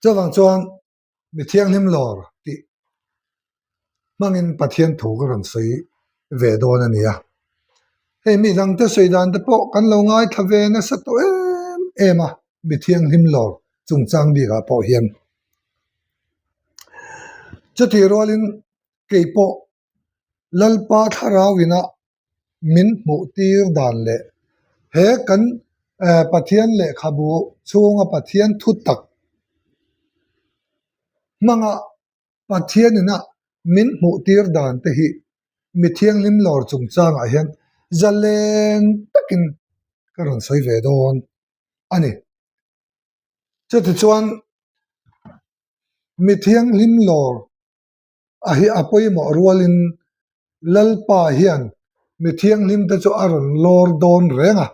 Chuvang chuan mi thianghlim lawr tih hmangin Pathian thu ka rawn sawi ve dawn a ni a. Hei mi dangte sawi dan te pawh kan lo ngaithla ve nasa tawh em em a, mi thianghlim lawr chungchang bikah pawh hian. Chutih rualin kei pawh Lalpa thlarau ina min hmuh tir dan leh he kan Pathian lehkhabu chhunga Pathian thu tak hmanga Pathian ina min hmuh tir dan te hi mi thianghlim lawr chungchangah hian zalen takin ka rawn sawi ve dawn a ni. Chutichuan mi thianghlim lawr a hi a pawimawh rualin Lalpa hian mi thianghlim te chu a rawn lawr dawn reng a,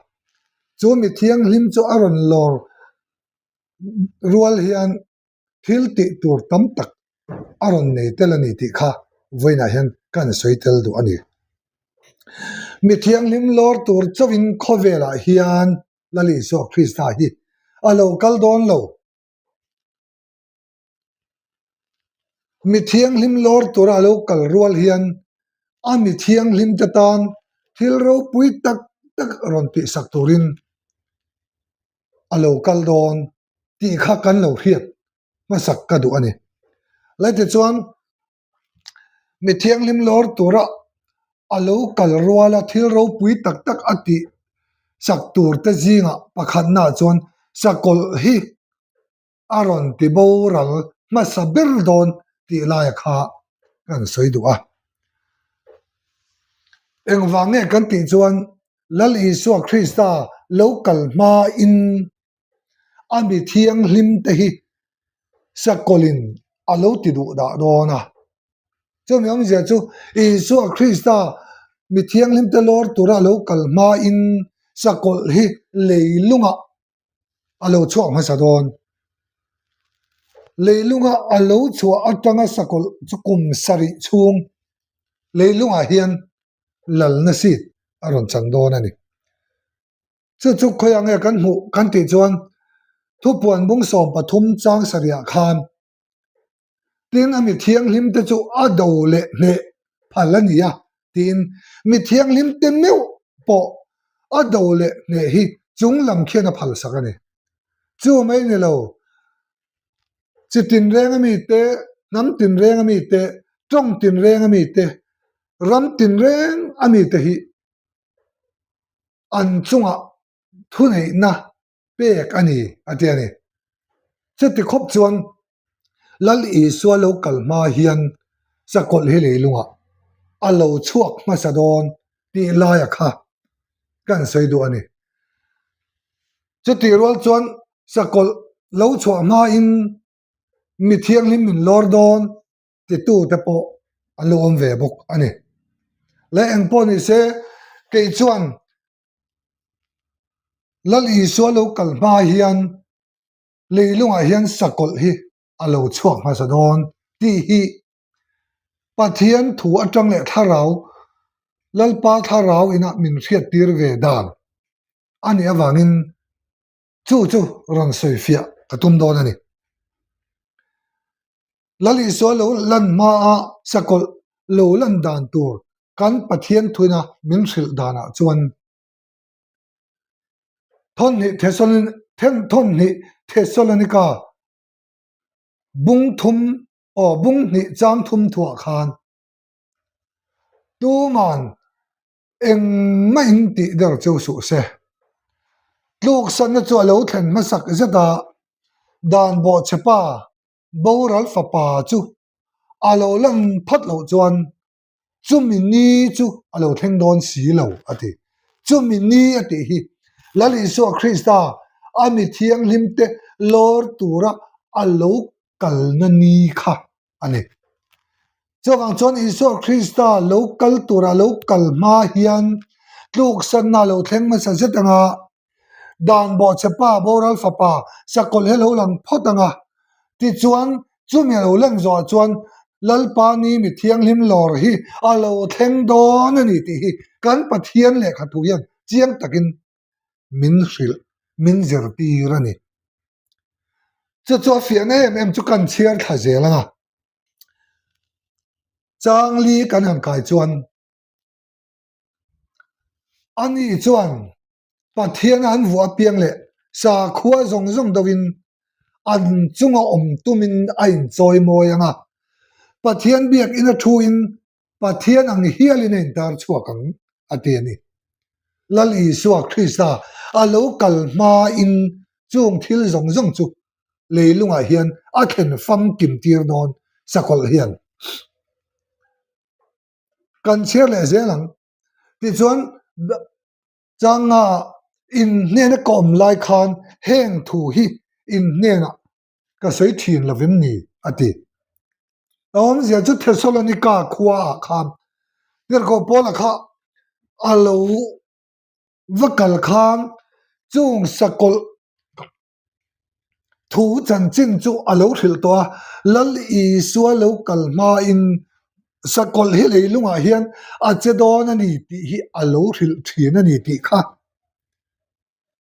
chu mi thianghlim chu a rawn lawr rual hian thil tih tur tam tak a rawn nei tel a ni tih kha vawiinah hian ka han sawi tel duh a ni. Mi thianghlim lawr tur chauhin khawvelah hian Lal Isua Krista hi a lo kal dawn lo. Mi thianghlim lawr tura a lo kal rual hian a mi thianghlim te tan thil ropui tak tak rawn tihsak turin a lo kal dawn tih kha kan lo hriat hmasak ka duh a ni. Laite chuan mi thianghlim lawr tura a lo kal ruala thil ropui tak tak a tih sak tur te zingah pakhatnaah chuan sakawlh hi a rawn ti boral hmasa ber dawn tih laia kha kan sawi duh a. Engvang nge kan tih chuan Lal Isua Krista lo kal hmain a mi thianghlim te hi sakawlhin a lo ti duh dah dawn a. Chumi awmzia chu Isua Krista mi thianghlim te lawr tura a lo kal hmain sakawlh hi leilungah a lo chhuak hmasa dawn. Leilunga a lo chhuah atanga sakawlh chu kum sarih chhung leilungah hian lalna seat a rawn chang dawn a ni. Chu chu khawiah nge kan hmuh kan tih chuan thupuan bung 13 chang sarihah khan Tin, a mi thianghlim te chu a do leh hneh phal a ni a, tiin mi thianghlim te meuh pawh a do leh hneh hi chung lam khian a phal sak a ni. Chu mai ni lo, chi tinreng a mi te, hnam tinreng a mi te, tawng tinreng a mi te, ram tinreng a mi te hi an chungah thuneihna pek a ni a ti a ni. Chuti khawp chuan Lal Isua lo kal hma hian sakawlh hi leilungah a lo chhuak hmasa dawn tih laia kha kan sawi duh a ni. Chutih rual chuan sakawlh lo chhuah hmain mi thianghlim min lawr dawn titute pawh an lo awm ve bawk a ni. Leh engpawh ni se kei chuan Lal Isua lo kal hma hian leilungah hian sakawlh hi a lo chhuak hmasa dawn tih hi Pathian thu atang leh thlarau Lalpa thlarau ina min hriattir ve dan a nih avangin chu chu rawn sawifiah ka tum dawn a ni. Lal Isua lo lan hmaa sakawlh lo lan dan tur kan Pathian thuina min hrilh danah chuan Thawhnih Thessalonika bung thum aw bung hnih chang thum thuah khan tuman engmah in tih der cheu suh se. Tluksanna chu a lo thlen hmasak zet a, dan bawhchhepa boral fapa chu a lo lan phawt loh chuan chumi ni chu a lo thleng dawn si lo a ti. Chumi ni a tih hi Lal Isua Krista a mi thianghlim te lawr tura a lo kalna ni kha a ni. Chuvang chuan Isua Krista lo kal tura lo kal hma hian tluksanna a lo thleng hmasa zet anga Dan bawhchhe pa boral fapa sakawlh hi a lo lang phawt ang a, tichuan chumi a lo lan zawhah chuan Lalpa ni mi thianghlim lawr hi a lo thleng dawn a ni tih hi kan Pathian lehkha thu hian chiang takin min hrilh, min zirtir a ni. Chu chu a fiahna em em chu kan chhiar thla zel ang a. Changli kan han kai chuan ani chuan Pathian an vuah apiang leh sakhua zawng zawng deuhin an chunga awm tumin a inchawi mawi ang a. Pathian biakina thuin Pathian ang hialin a intar chhuak ang, a ti a ni. Lal Isua Krista a lo kal hmain chung thil zawng zawng chu leilungah hian a thlen famkim tir dawn sakawlh hian kan chhiar leh zel ang. Tichuan, changa in hnena ka awm lai khan heng thu hi in hnenah ka sawi thin lo vem ni? a ti. A awmzia chu Thesalonika khua ah khan Tirhkoh Paula kha a lo va kal khan chung sakawlh thu chanchin chu a lo hrilh tawh a, Lal Isua lo kal hmain sakawlh hi leilungah hian a che dawn a ni tih hi a lo hrilh thin a ni tih kha.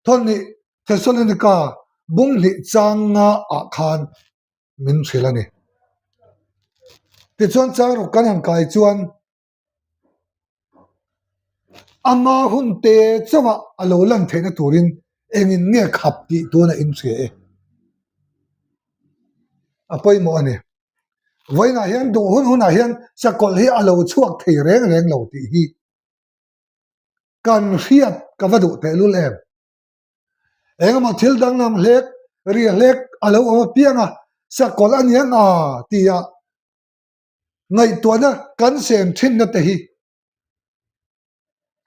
Thawhnih Thessalonika bunghnih chang nga ah khan min hrilh a ni. Tichuan chang ruk kan han kai chuan ama hun te chauh a lo lan theihna turin engin nge khap tih tuna in hria e. A pawimawh a ni. Vawiinah hian duh hun hunah hian sakawlh hi a lo chhuak thei reng reng lo tih hi Kan hriat ka va duh tehlul em? Engemaw thil danglam hlek, ri hlek a lo awm apiang a, sakawlh a niang a tia ngaihtuahna kan sen thinna te hi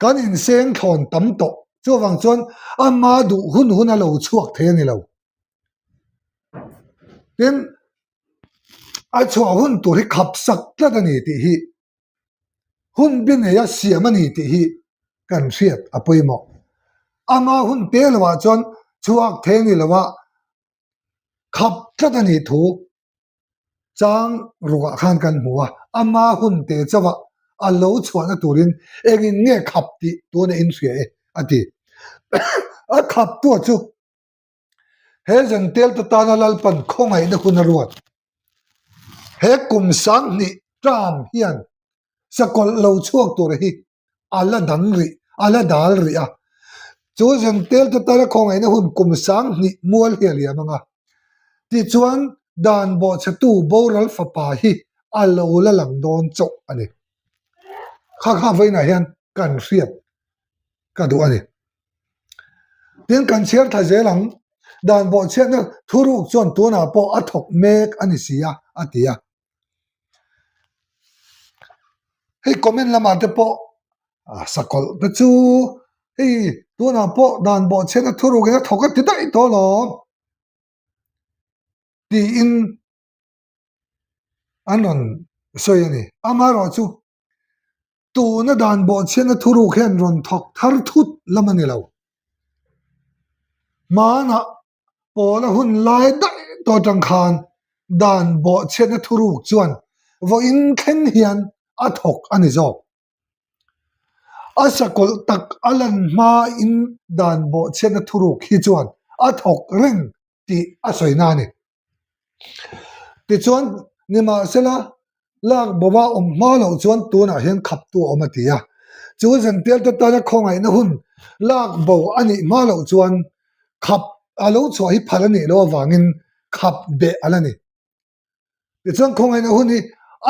kan inseng thlawn tam tawh. Chuvang chuan ama duh hun hun a lo chhuak thei a ni lo. Tin, a chhuah hun tur hi khap sak tlat a ni tih hi Hun bi neia siam a ni tih hi kan hriat a pawimawh. Ama hun te lovah chuan chhuak thei a ni lova, khap tlat a nih thu chang rukah khan kan hmu a, ama hun te chauha a lo chhuahna turin engin nge khap tih tuna inhria e a ti. A khaptu chu He Zentelte tana Lalpan khawngaihna hun a ruat. He kum 2000 term hian sakawlh lo chhuak tur hi a la dang rih, a la dal rih a. Chu Zentelte tana khawngaihna hun kum 2000 mual hi a liam ang a. Tichuan, dan bawhchhetu boral fapa hi a lo la lang dawn chauh a ni. Kha kha vawiinah hian kan hriat ka duh a ni. Tin, kan chhiar thla zel ang, dan bawhchhiatna thuruk chuan tunah pawh a thawk mek a ni si a, a ti a. Hei comment lamah te pawh sakawlh te chu hei tunah pawh dan bawhchhiatna thurukin a thawk a ti daih tawh alawm tiin an rawn sawi a ni. Amaherawhchu chu Tuna dan bawhchhiatna thuruk hian rawn thawk thar thut lam a ni lo. Hmanah pawla hun lai daih tawh atang khan dan bawhchhiatna thuruk chuan vawiin thleng hian a thawk a ni zawk. A sakawlh tak a lan hmain dan bawhchhiatna thuruk hi chuan a thawk reng tih a sawina a ni. Tichuan, nimahsela, lak bova awm hma loh chuan tunah hian khaptu a awm a ti a. Chu Zentialte tana khawngaihna hun lak bo a nih hma loh chuan khap a lo chhuah hi phal a nih loh avangin khap beh a la ni. Tichuan, khawngaihna hun hi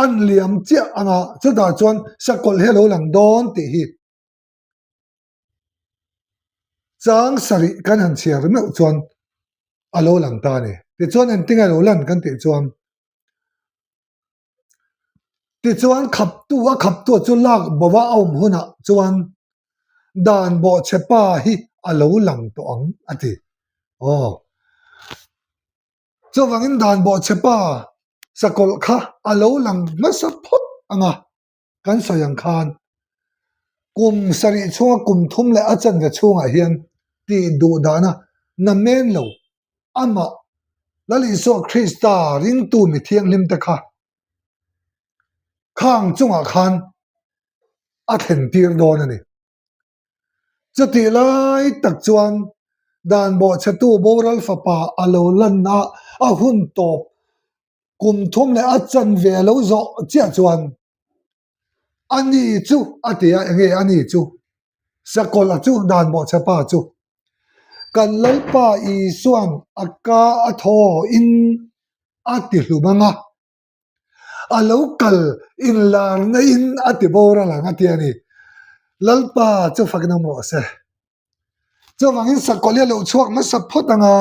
an liam chiah anga chutah chuan sakawlh hi a lo lang dawn tih hi Chang sarih kan han chhiar meuh chuan a lo lang ta a ni. Tichuan engtin a lo lan kan tih chuan tichuan khaptu a khaptu chu lak bo a awm hunah chuan dan bawhchhe pa hi a lo lang tawh ang a ti. Aw. Chuvangin dan bawhchhe pa sakawlh kha a lo lang hmasa phawt ang a. Kan sawi ang khan kum sarih chhunga kum thum leh a chanve chhungah hian tih duh dahna namen lo amah Lal Isua Krista ringtu mi thianghlim te kha khang chungah khan a thlen tir dawn a ni. Chutih lai tak chuan. Dan bawhchhetu boral fapa a lo lanna a hun tawp kum thum leh a chanve a lo zawh chiah chuan a ni chu a ti a, enge a ni chu? Sakawlh a chu dan bawhchhe pa chu kan Lalpa Isua'n a ka a thaw in a ti hlum ang a, a lo kal inlarna in a ti boral ang a ti a ni. Lalpa chu fakin awm rawh se. Chuvangin sakawlh hi a lo chhuak hmasa phawt ang a,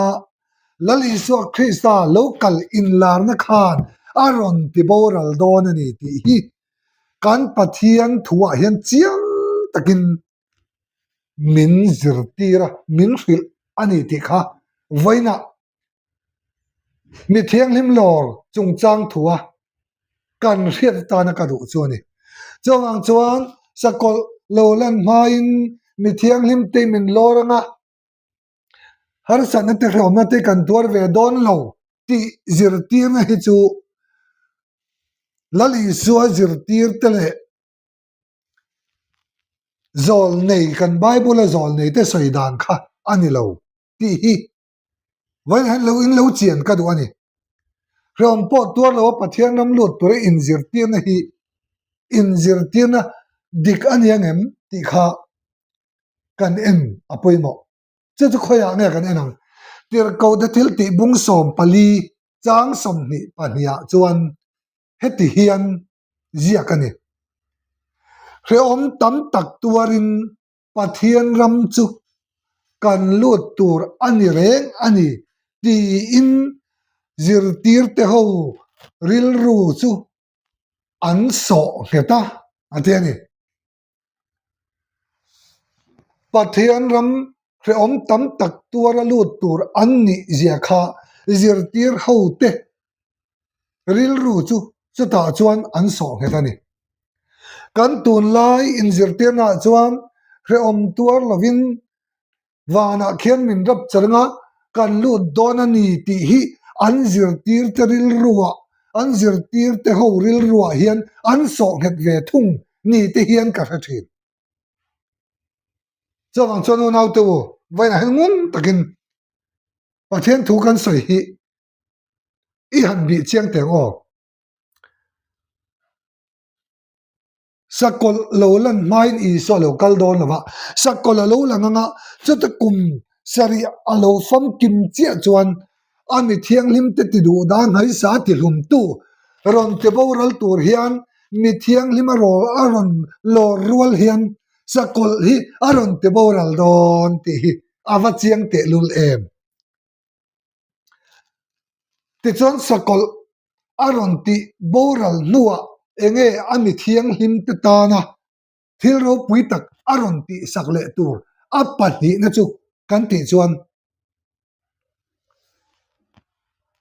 Lal Isua Krista lo kal inlarna khan a rawn ti boral dawn a ni tih hi kan Pathian thuah hian chiang takin min zirtir a, min hrilh a ni tih kha vawiinah Mi thianghlim lawr chungchang thua kan hriat atana ka duh chu a ni. Chuvang chuan sakawlh lo lan hmain mi thianghlim te min lawr anga harsatna te hrehawmna te kan tuar ve dawn lo tih zirtirna hi chu Lal Isua zirtir te leh zawlnei kan Bible a zawlnei te sawi dan kha a ni lo tih hi Vawiin hian lo in lo chian ka duh a ni. Hrehawm pawh tuar lo a Pathian ram lut tura inzirtirna hi inzirtirna dik a ni ang em tih kha kan en a pawimawh. Chu chu khawiah nge kan en ang? Tirhkohte thil tih bung 14 chang 22 ah chuan heti hian ziak a ni. Hrehawm tam tak tuarin Pathian ram chu kan lut tur a ni reng a ni tiin zirtirte ho rilru chu an sawh nghet a, a ti a ni. Pathian ram hrehawm tam tak tuara lut tur an nih zia kha zirtir hote rilru chu chutah chuan an sawh nghet a ni. Kan tunlai inzirtirnaah chuan hrehawm tuar lovin vanah khian min rap char anga kan lut dawn a ni tih hi an zirtirte rilruah, an zirtirte ho rilruah hian an sawh nghet ve thung ni te hian ka hre thin. Chuvang chuan unaute u, vawiinah hian ngun takin Pathian thu kan sawi hi i han bih chiang teh ang aw. Sakawlh lo lan hmain Isua a lo kal dawn lo va, sakawlh a lo lang ang a, chuta kum sarih a lo famkim chiah chuan a mi thianghlim te ti duh dan hnaisa ti hlumtu rawn ti boral tur hian mi thianghlim a rawn lawr rual hian sakawlh hi a rawn ti boral dawn tih hi a va chiang tehlul em. Tichuan sakawlh a rawn tih boral hnuah enge a mi thianghlim te tana thil ropui tak a rawn tih sak leh tur a pahnihna chu kan tih chuan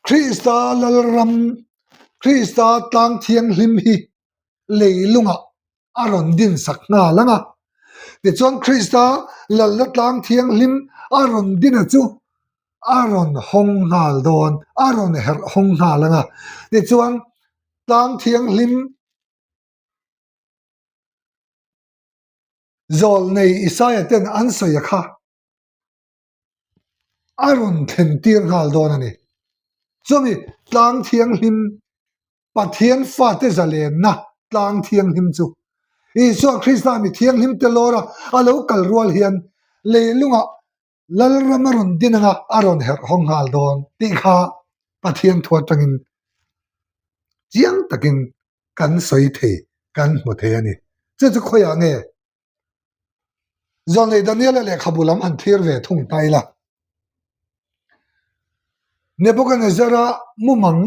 Krista Lalram, Krista tlang thianghlim hi leilungah a rawn din sak nghal ang a. Tichuan Krista Lalna tlang thianghlim a rawn dina chu a rawn hawng nghal dawn, a rawn herh hawng nghal ang a. Tichuan tlang thianghlim zawlnei Isaia ten an sawi a kha a rawn thlen tir nghal dawn a ni. Chumi tlang thianghlim Pathian fate zalenna tlang thianghlim chu Isua Krista mi thianghlim te lawra a lo kal rual hian leilungah Lalram a rawn din anga a rawn herh hawng nghal dawn tih kha Pathian thu atangin chiang takin kan sawi thei, kan hmu thei a ni. Chu chu khawiah nge Zawlnei Daniela lehkhabu lam han thlir ve thung ta ila. Nebuchadnezzar-a mumang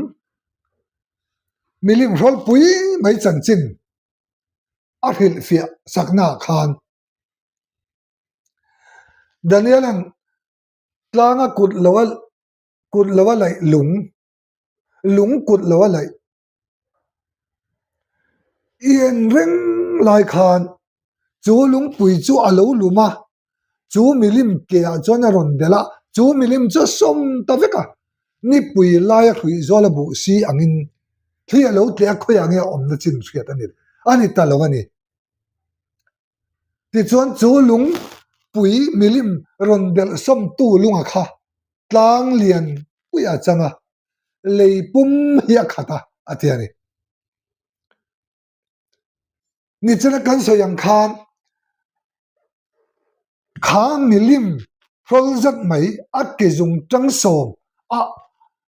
milim hrawlpui mai chanchin a hrilhfiah saknaah khan Daniela'n tlanga kut lo a kut lo a laih lung, lung kut lo a laih i en reng lai khan chu lungpui chu a lo lum a, chu milim ke ah chuan a rawn belh a, chu milim chu a sawm ta vek a, nipui laia hruih zawl a buh si angin thli a lo tleh a khawiah nge a awmna chin hriat a ni a ni ta lo a ni. Tichuan chu lung. pui milim rawn delh sawmtu lunga kha tlang lian puia chang a, lei pum hi a khat a, a ti a ni. Nichina kan sawi ang khan kha milim hrawl zat mai a ke zung tang sawm a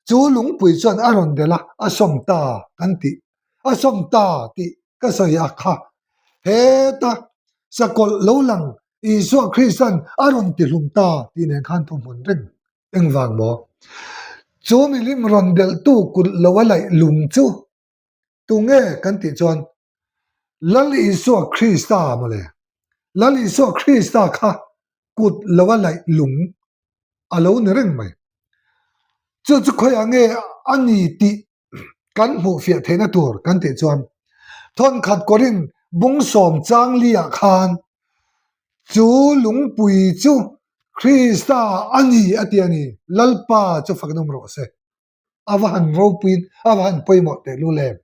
chu lungpui chuan a rawn delh a, a sawm ta kan tih a sawm ta tih ka sawi a kha heta sakawlh lo lang Isua Krista'n a rawn tihlum ta tih nen khan thuhmun reng engvang maw? Chu milim rawn delhtu kut lo a laih lung chu Tunge kan tih chuan Lal Isua Krista mawle. Lal Isua Krista kha kut lo a laih lung a lo ni reng mai. Chu chu khawiah nge a ni tih kan hmuh fiah theihna tur kan tih chuan thawnkhat Korin bung sawm chang li ah khan chu lungpui chu Krista a ni a ti a ni. Lalpa chu faknawm rawh se. A va han ropuiin a va han pawimawh tehlul em.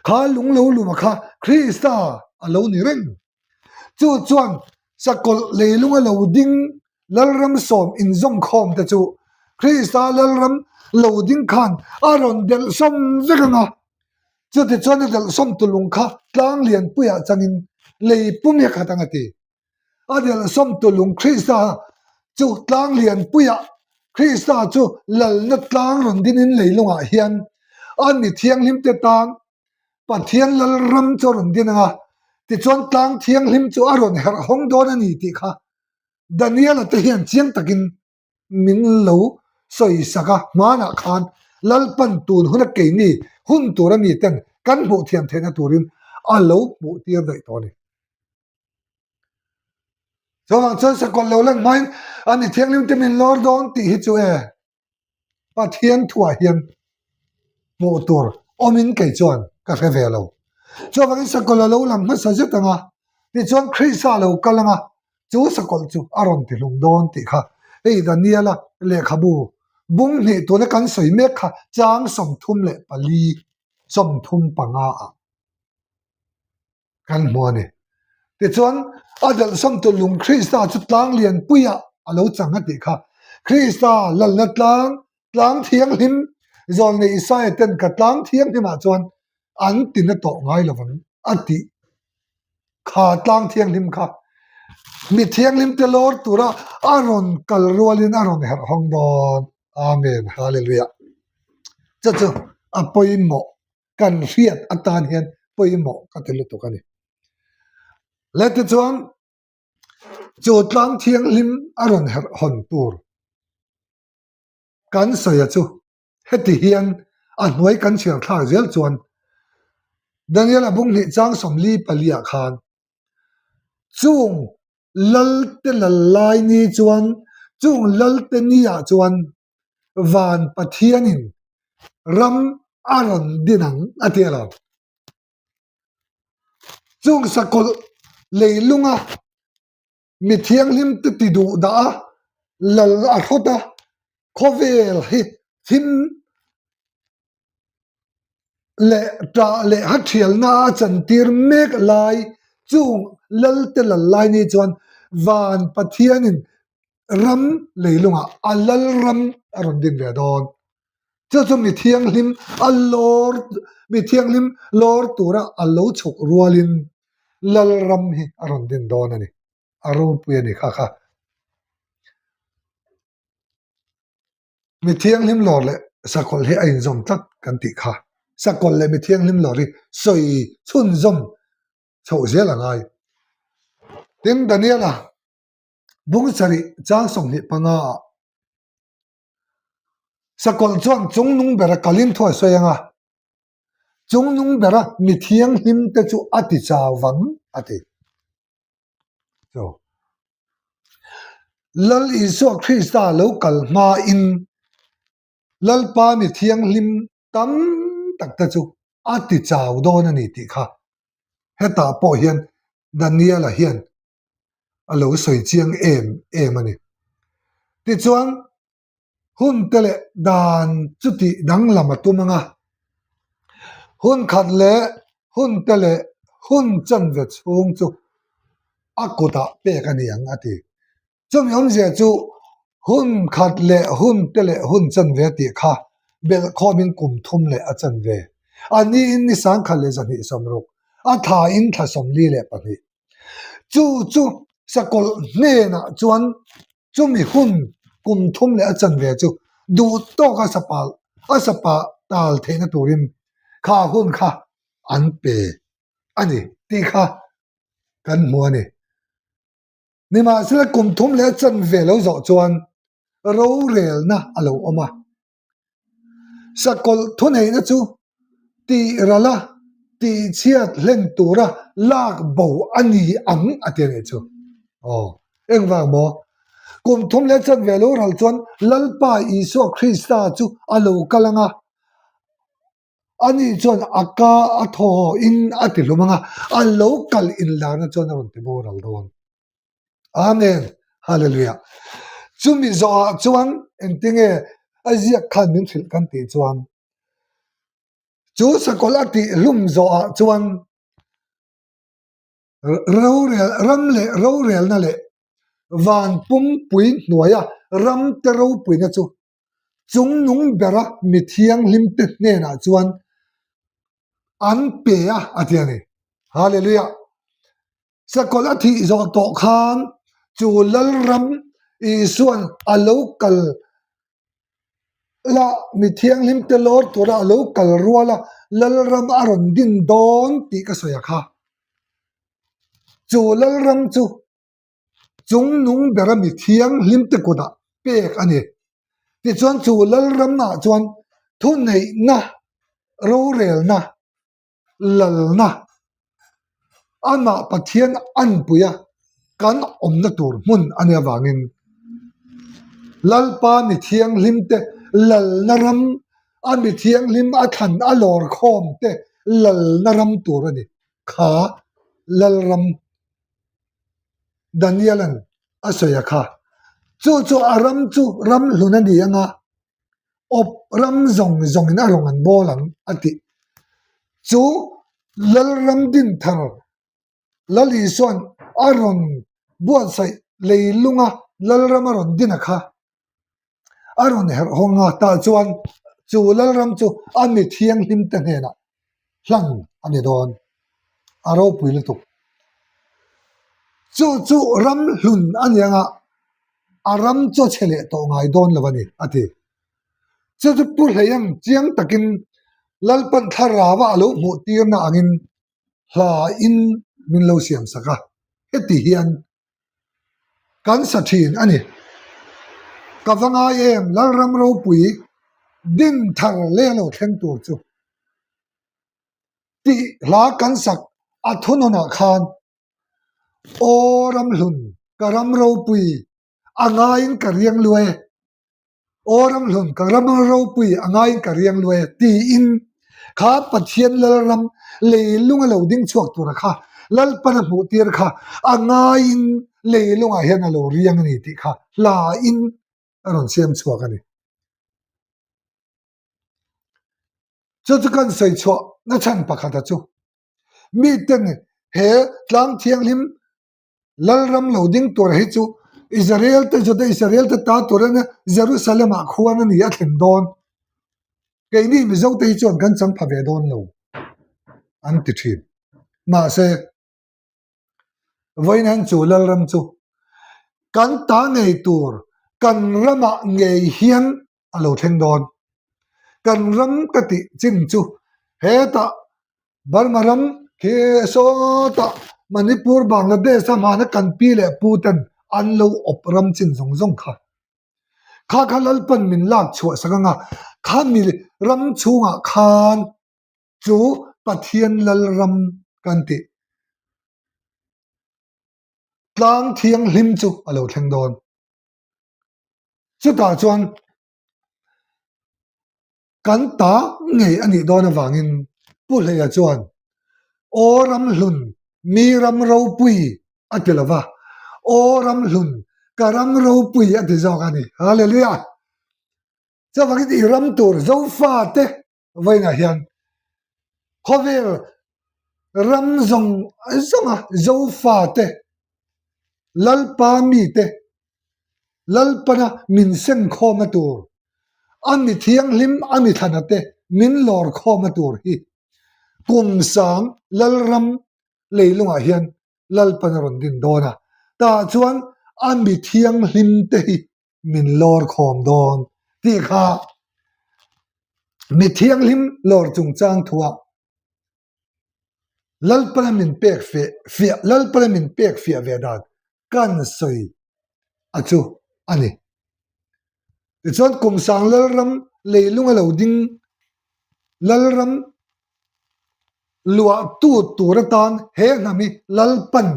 Kha lung lo luma kha Krista a lo ni reng. Chu chuan sakawlh leilunga lo ding Lalram sawm inzawm khawm te chu Krista Lalram lo ding khan a rawn delh sawm vek ang a. Chutichuan a delh sawm tu lung kha tlang lianpuiah changin lei pum hi a khat ang a ti. A delhsawm tu lung Krista chu tlang lianpuiah Krista chu lalna tlang rawn dinin leilungah hian a mi thianghlimte tan Pathian lalram chu a rawn din ang a, tichuan tlang thianghlim chu a rawn herh hawng dawn a ni tih kha Daniela te hian chiang takin min lo sawi sak a, hmanah khan Lalpan tun huna keini hun tura miten kan hmuh thiam theihna turin a lo hmuh tir daih tawh a ni. Chuvang chuan sakawlh lo lan hmain a ni thianghlim te min lawr dawn tih hi chu e Pathian thuah hian hmuh tur awmin kei chuan ka hre ve lo. Chuvangin sakawlh a lo lang hmasa zet ang a, tichuan Krista a lo kal ang a, chu sakawlh chu a rawn ti hlum dawn tih kha hei Daniela lehkhabu bung hnih tuna kan sawi mek kha chang 34, 35 ah. kan hmu a ni. Tichuan, a delhsawmtu lung Krista chu tlang lianpuiah a lo chang a tih kha. Krista lalna tlang, tlang thianghlim, zawlnei Isaia ten ka tlang thianghlimah chuan an ti na tawh ngai lo vang a tih kha tlang thianghlim kha mi thianghlim te lawr tura a rawn kal rualin a rawn herh hawng dawn. Amen. Hallelujah. Chu chu a pawimawh kan hriat atan hian pawimawh ka ti lutuk a ni. Le tichuan chu tlang thianghlim a rawn herh hawn tur kan sawi a chu heti hian a hnuai kan chhiar thlak zel chuan Daniel a bung hnih chang 44 ah khan chung Lalte lal lai ni chuan chung Lalte ni ah chuan van Pathianin ram a rawn din ang a ti a lo. Chung sakawlh leilunga mi thianghlim te ti duh dah a, lal a hrawt a, khawvel hi thim leh ṭah leh ha ṭhialna a chantir mek lai chung Lalte lal lai ni chuan van Pathianin ram leilungah a lal ram a rawn din ve dawn. Chu chu mi thianghlim a lawr mi thianghlim lawr tura a lo chhuk rualin lal ram hi a rawn din dawn a ni. A ropui a ni kha kha. Mi thianghlim lawr leh sakawlh hi a inzawm tlat kan tih kha. Sakawlh leh mi thianghlim lawr hi sawi chhunzawm chhoh zel a ngai. Tin, Daniela bung sarih chang 25 ah sakawlh chuan chungnung bera kalin thu a sawi ang a, chungnung bera mi thianghlim te chu a ti chau vang a ti. Chu Lal Isua Krista lo kal hmain Lalpa mi thianghlim tam tak te chu a ti chau dawn a ni tih kha hetah pawh hian Daniela hian a lo sawi chiang em em a ni. Tichuan hun te leh dan chu tih danglam a tum ang a, hun khat leh hun te leh hun chanve chhung chu a kutah pek a ni ang a ti. Chumi awmzia chu hun khat leh hun te leh hun chanve tih kha belh khawmin kum thum leh a chanve. A niin ni sangkhat leh 260, a thlain thla 42. Chu chu sakawlh hnenah chuan chumi hun kum thum leh a chanve chu duh tawk a sapal a sapa tal theihna turin kha hun kha an pe a ni tih kha kan hmu a ni. Nimahsela kum thum leh a chanve lo zawh chuan rorelna a lo awm a. Sakawlh thuneihna chu tih ral a, tih chhiat hlen tura lak bo a ni ang a ti a nih chu. Aw, engvang maw? Kum thum leh chanve lo ral chuan Lalpa Isua Krista chu a lo kal ang a, ani chuan a ka a thaw in a ti hlum ang a, a lo kal inlarna chuan a rawn ti boral dawn. Amen. Hallelujah. Chumi zawhah chuan engtinge a ziak khan min hrilh kan tih chuan chu sakawlh a tih hlum zawhah chuan rorel ram leh rorelna leh van pumpui hnuaia ram te ropuina chu chungnung bera mi thianghlimte hnenah chuan an pe a a ti a ni. Hallelujah. Sakawlh a thih zawh tawh khan chu Lalram Isua'n a lo kal la, mi thianghlimte lawr tura a lo kal rual a, Lalram a rawn din dawn tih ka sawi a kha. Chu Lalram chu chungnung bera mi thianghlimte kutah pek a ni. Tichuan chu Lalramah chuan thuneihna, rorelna, lalna amah Pathian anpuia kan awmna tur hmun a nih avangin Lalpa mi thianghlim te lalna ram a mi thianghlim a thlan a lawr khawm te lalna ram tur a ni kha Lalram Daniel-a'n a sawi a kha chu chu a ram chu ram hlun a ni anga awp ram zawng zawngin a rawn an bawl ang a tih. Chu Lalram Dinthar Lal Isua'n a rawn buatsaih leilunga Lalram a rawn din a kha a rawn herh hawng a, tah chuan chu Lalram chu a mi thianghlim te hnenah hlan a ni dawn. A ropui lutuk. Chu chu ram hlun a ni anga a ram chu a chhe leh tawh ngai dawn lo a ni, a ti. Chu chu Pu Hleiang chiang takin Lalpan thlarau a lo hmuh tirna angin hla in min lo siam sak a, heti hian kan sa thin a ni. Ka va ngai em Lalram ropui din thar leh a lo thleng tur chu tih hla kan sak a thunawnah khan Aw Ramhlun, ka ram ropui, a ngaiin ka riang luai e. Aw Ramhlun, ka ram ropui, a ngaiin ka riang luai e tiin kha Pathian Lalram leilung a lo ding chhuak tura kha Lalpan a hmuh tir kha a ngaiin leilungah hian a lo riang a ni tih kha hlain a rawn siam chhuak a ni. Chu chu kan sawi chhuah nachhan pakhata chu Miten he tlang thianghlim Lalram lo ding tur hi chu Israel te Juda Israel te ta tur ania Jerusalem ah khuan a ni a thlen dawn. Keini Mizo te hi chuan kan chang pha ve dawn lo an ti thin. Mahse Vawiin chu Lalram chu kan ta ngei tur kan ramah ngei hian a lo thleng dawn. Kan ram ka tih chin chu hetah Burma ram khi sawtah Manipur, Bangladesh a hmana kan pi leh pu ten an lo awp ram chin zawng zawng kha. Kha kha Lalpan min lak chhuah sak anga khami ram chhungah khan chu Pathian Lalram kan tih tlang thianghlim chu a lo thleng dawn. Chutah chuan kan ta ngei a nih dawn avangin Pu Hleia chuan Aw Ramhlun mi ram ropui a ti lo va, Aw Ramhlun ka ram ropui a ti zawk a ni. Hallelujah! Chuvangin i ram tur Zofate vawiinah hian khawvel ram zawng zawnga Zofate Lalpa mite. Lalpana min sengkhawmna tur, a mi thianghlim a mi thlana te min lawr khawmna tur hi kum sang Lalram leilungah hian Lalpan a rawn din dawn a, tah chuan a mi thianghlim te hi min lawr khawm dawn tih kha mi thianghlim lawr chungchang thuah Lalpana min pek fe fiah Lalpana min pek fiah ve dan kan sawi a chu a ni. Tichuan Kumsang Lalram leilung a lo ding Lalram luahtu tur atan he hnam hi Lalpan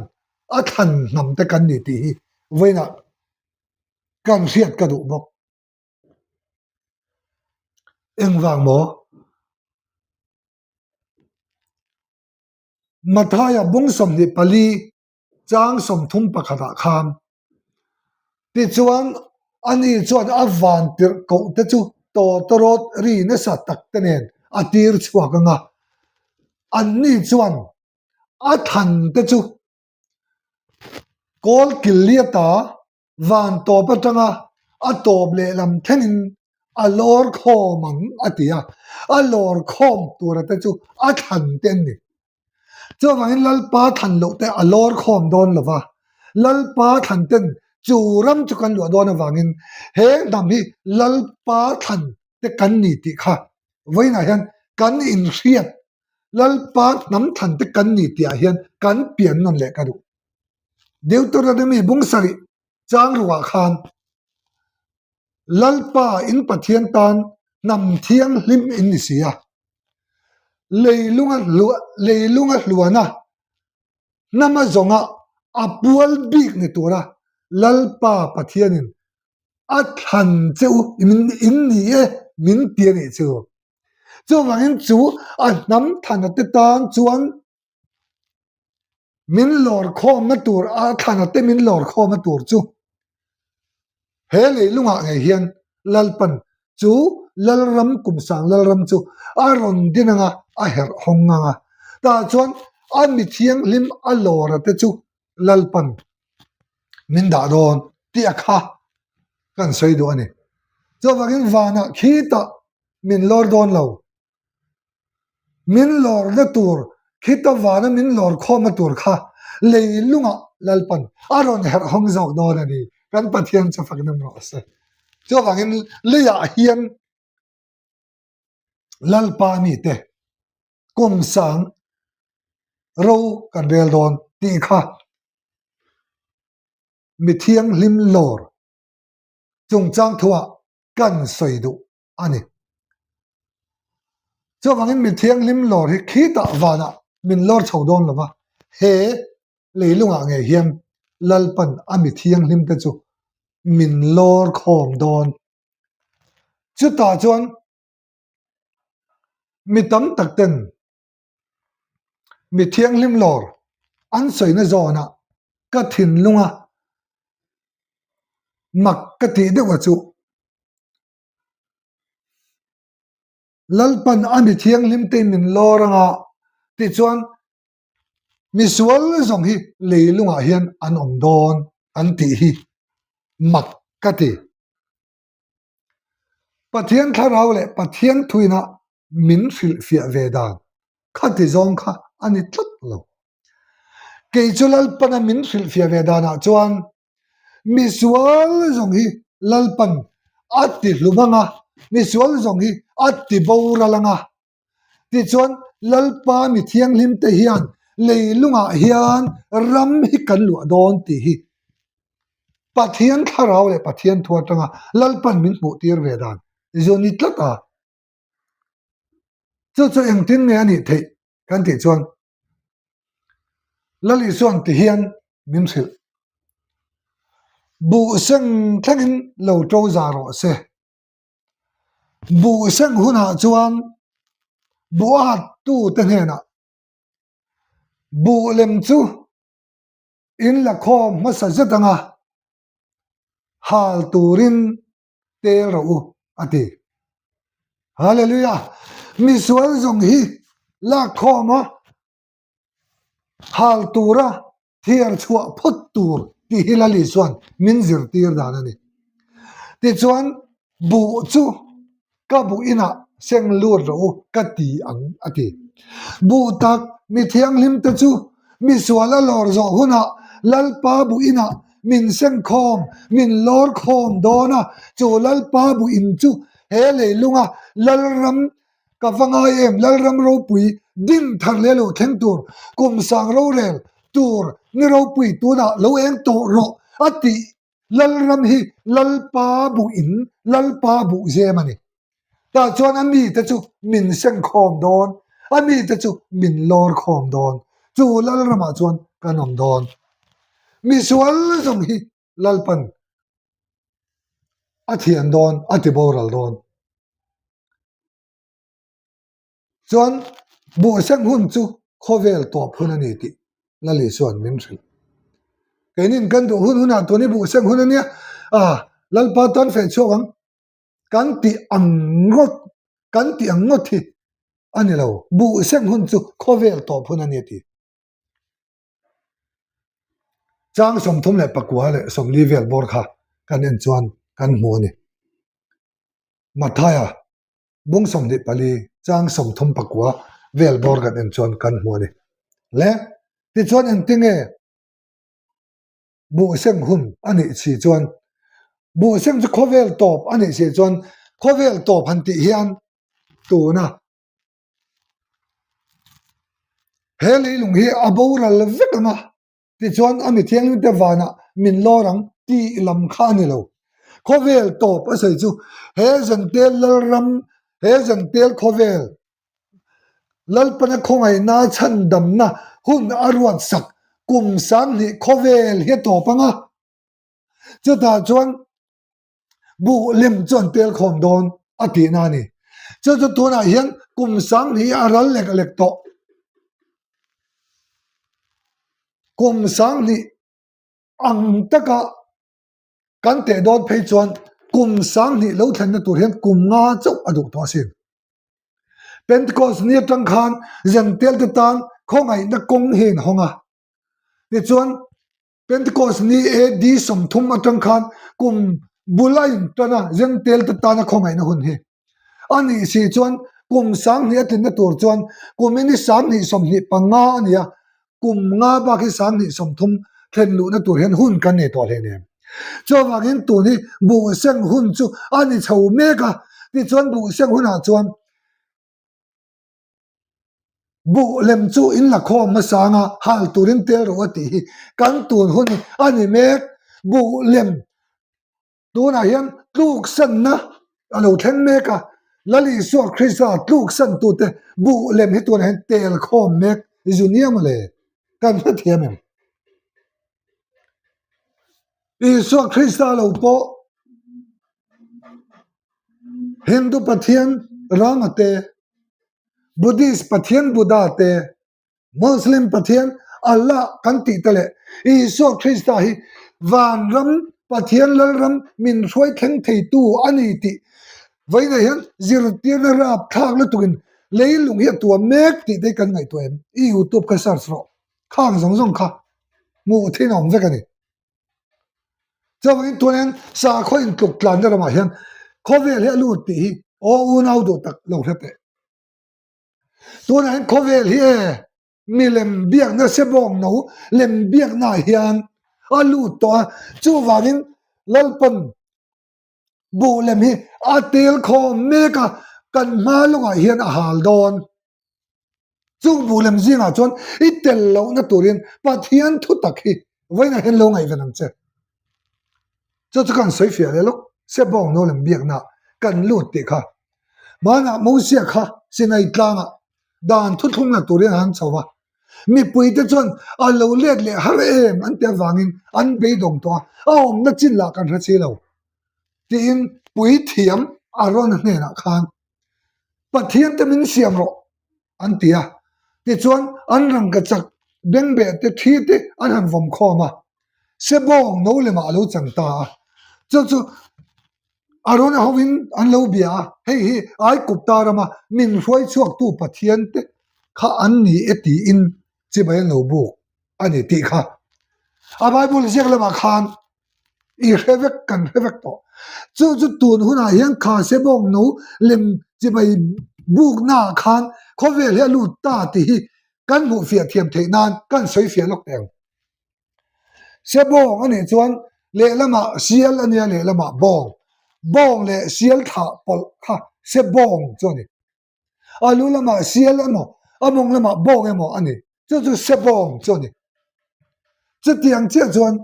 a thlan hnam te kan ni tih hi vawiinah kan hriat ka duh bawk. Engvang maw? Mathaia bung 24 chang 31 ah khan tichuan ani chuan a van tirh koh te chu tawtawrawt ri nasa tak te nen a tir chhuak ang a, anni chuan a thlan te chu kawl killiata van tawp atanga a tawp lehlam thlengin a lawr khawm ang a ti a, a lawr khawm tura te chu a thlan te an ni. Chuvangin Lalpa thlan loh te a lawr khawm dawn lo va, Lalpa thlan ten chu ram chu kan luah dawn avangin he hnam hi Lalpa thlan te kan ni tih kha vawiinah hian kan inhriat Lalpa hnam thlan te kan ni tih ah hian kan pian nawn leh ka duh. Deuteronomy bung sarih chang ruah khan Lalpa in Pathian tan hnam thianghlim in ni si a, leilunga leilunga hluana hnama zawnga a pual bik ni tura Lalpa Pathianin a thlan che u in ni e min ti a nih chu. Chuvangin chu a hnam thana te tan chuan min lawr khawmna tur a thlana te min lawr khawmna tur chu he leilungah ngei hian Lalpan chu Lalram Kumsang Lalram chu a rawn din anga a herh hawng anga tah chuan a mi thianghlim a lawra te chu Lalpan min dah dawn tih a kha kan sawi duh a ni. Chuvangin vanah khitah min lawr dawn lo. Min lawrna tur khita vana min lawr khawmna tur kha leilungah Lalpan a rawn herh hawng zawk dawn a ni. Kan Pathian chu fak nem rawh se. Chuvangin leiah hian Lalpa mite kum sang ro kan rel dawn tih kha mi thianghlim lawr chungchang thuah kan sawi duh a ni. Chuvangin mi thianghlim lawr hi khitah vanah min lawr chho dawn lo va, he leilungah ngei hian Lalpan a mi thianghlim te chu min lawr khawm dawn. Chutah chuan mi tam tak ten mi thianghlim lawr an sawina zawnah ka thinlunga mak ka tih deuh a chu. Lalpan a mi thianghlim te min lawr anga tichuan misual zawng hi leilungah hian an awm dawn an tih hi mak ka ti. Pathian thlarau leh Pathian thuina min hrilhfiah ve dan khati zawng kha a ni tlat lo. Kei chu Lalpana min hrilhfiah ve danah chuan Misual zawng hi Lalpan a ti hlum ang a, misual zawng hi a ti boral ang a. Tichuan, Lalpa mi thianghlim te hian leilungah hian ram hi kan luah dawn tih hi Pathian thlarau leh Pathian thu atanga Lalpan min hmuh tir ve dan zu ni tlat a. Chu chu engtin nge a nih theih kan tih chuan Lal Isuan ti hian min hrilh. Buh seng thlengin lo to za rawh se. Buh seng hunah chuan buh at tu te hnenah buh lem chu in la khawm hmasa zet anga hal turin tel rawh u a ti. Hallelujah! Misual zawng hi lak khawm a hal tura thiar chhuah phawt tur tih hi Lali chuan min zirtir dan a ni. Tichuan, buh chu ka buh inah seng lut rawh u ka ti ang a ti. Buh tak mi thianghlim te chu misual a lawr zawh hunah Lalpa buh inah min seng khawm, min lawr khawm dawn a, chu Lalpa buh in chu he leilunga Lalram ka va ngai em, Lalram ropui din thar leh lo thleng tur, kum sang rorel tur ni ropui tunah lo eng tawh rawh a tih Lalram hi Lalpa buh in Lalpa buh zem a ni. Tah chuan a mite chu min seng khawm dawn, a mite chu min lawr khawm dawn. Chu Lalramah chuan kan awm dawn. Misual zawng hi Lalpan a thian dawn, a ti boral dawn. Chuan buhseng hun chu khawvel tawp hun a ni tih Lali chuan min hrilh. Keinin kan duh hun hunah tun hi buhseng hun a nia, a Lalpa tan feh chhuak ang kan tih ang ngawt kan tih ang ngawt hi a ni lo. Buhseng hun chu khawvel tawp hun a ni a ti. Chang 34 leh 40 vel bawr kha kan en chuan kan hmu a ni. Mathaia Bung 24 chang 39 vel bawr kan en chuan kan hmu a ni. Le, tichuan engtinge buhseng hun a nih si chuan, buhseng chu khawvel tawp a nih si chuan, khawvel tawp han tih hian tuna he leilung hi a boral vek ang a. Tichuan a mi thianghlimte vanah min lawr ang tih lam kha a ni lo. Khawvel tawp a sawi chu he Zantel Lalram, he Zantel khawvel Lalpana khawngaihna chhandamna hun a ruat sak kum 2000 khawvel hi a tawp ang a. Chutah chuan buh lem chu an tel khawm dawn a tihna a ni. Chu chu tunah hian kum 2000 a ral lek lek tawh. Kum 2000 ang taka kan teh dawn phei chuan kum 2000 lo thlenna tur hian kum nga chauh a duh tawh asin. Pentecost ni atang khan Zentel te tan khawngaihna kawng hi a inhawng a. Tichuan Pentecost ni AD 30 atang khan kum bul a intan a, Zentel te tana khawngaihna hun hi. A nih si chuan kum 2000 a tlinna tur chuan kum in hi 2025 a ni a, kum nga bak hi 2030 thlen luhna tur hian hun kan nei tawh hleinem. Chuvangin tun hi buhseng hun chu a ni chho mek a, tichuan buhseng hunah chuan Buh lem chu in la khawm hmasa anga hal turin tel rawh a tih hi kan tun hun hi a ni mek. Buh lem tunah hian tluksanna a lo thleng mek a, Lal Isua Krista tluksantute buh lem hi tunah hian tel khawm mek zu nia mawle kan hrethiam em? Isua Krista lo pawh Hindu pathian Rama te, Buddhist pathian Buddha te, Muslim pathian Allah kan tih te leh Isua Krista hi vanram Pathian Lalram min hruai thleng theitu a ni tih vawiinah hian zirtirna rapthlak lutukin leilung hi a tuam mek tih te hi kan ngaihtuah em? I youtube kha search rawh. Khang zawng zawng kha hmuh theih a awm vek a ni. Chuvangin tunah hian sakhaw intluk tlanna ramah hian khawvel hi a lut tih hi aw unau duh tak lo hre teh. Tunah hian khawvel hi e milem biakna sebawng no lem biakna ah hian a lut tawh a, chuvangin Lalpan buh lem hi a tel khawm mek a, kan hma lawngah hian a hal dawn. Chung buh lem zingah chuan i tel lohna turin Pathian thu tak hi vawiinah hian lo ngaihven ang che. Chu chu kan sawi fiah leh lawk, Sebawng no lem biakna kan lut tih kha. Hmanah Mosia kha Sinai tlangah dan thuthlung la turin a han chho va, Mipuite chuan a lo let leh har em an ti avangin an beidawng tawh a, a awmna chin lah kan hre si lo. Tiin puithiam Arona hnenah khan Pathian te min siam rawh an ti a. Tichuan an rangkachak bengbeh te thi te an han vawm khawm a, Sebawng no lemah a lo chang ta a. Chu chu Arona hovin an lo bia a, hei hi Aigupta rama min hruai chhuaktu Pathian te kha an ni e tiin chibai an lo buk a ni tih kha a Bible ziak lamah khan i hre vek kan hre vek tawh. Chu chu tun hunah hian kha sebawng no lem chibai buknaah khan khawvel hi a lut ta tih hi kan hmuh fiah thiam theih nan kan sawi fiah lawk teh ang. Sebawng a nih chuan lehlamah sial a nia lehlamah bawng. Bawng leh sial thlah pawlh kha sebawng chu a ni. A lu lamah sial emaw, a mawng lamah bawng emaw a ni. Chu chu sebawng chu a ni. Chutiang chiah chuan